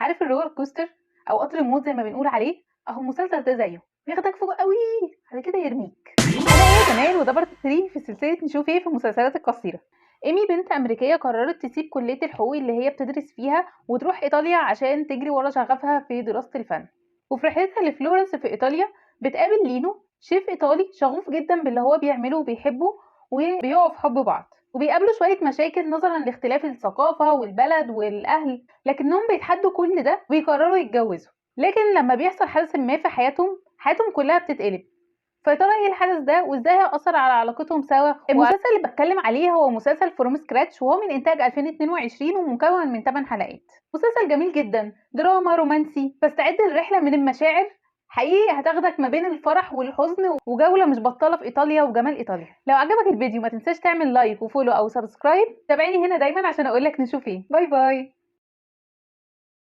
عارف ال roller coaster او قطر الموت زي ما بنقول عليه؟ اهو المسلسل ده زيه، بياخدك فوق قوي بعد كده يرميك. انا ايه جمال، وده part 3 في سلسلة نشوف ايه في المسلسلات القصيرة. ايمي بنت امريكية قررت تسيب كليه الحقوق اللي هي بتدرس فيها وتروح ايطاليا عشان تجري ورا شغفها في دراسة الفن. وفي رحلتها لفلورنس في ايطاليا بتقابل لينو، شيف ايطالي شغوف جدا باللي هو بيعمله وبيحبه، وبيقعوا في حب بعض. وبيقابلوا شوية مشاكل نظرا لاختلاف الثقافة والبلد والاهل، لكنهم بيتحدوا كل ده وبيقرروا يتجوزوا. لكن لما بيحصل حدث ما في حياتهم، حياتهم كلها بتتقلب. فيا ترى ايه الحدث ده وازاي هيأثر على علاقتهم سوا؟ المسلسل اللي بتكلم عليه هو مسلسل From Scratch، وهو من انتاج 2022 ومكون من 8 حلقات. مسلسل جميل جدا، دراما رومانسي، فاستعد لرحلة من المشاعر حقيقي هتاخدك ما بين الفرح والحزن، وجولة مش بطالة في إيطاليا وجمال إيطاليا. لو عجبك الفيديو ما تنساش تعمل like و follow أو subscribe. تابعيني هنا دايما عشان أقولك نشوف ايه. bye bye.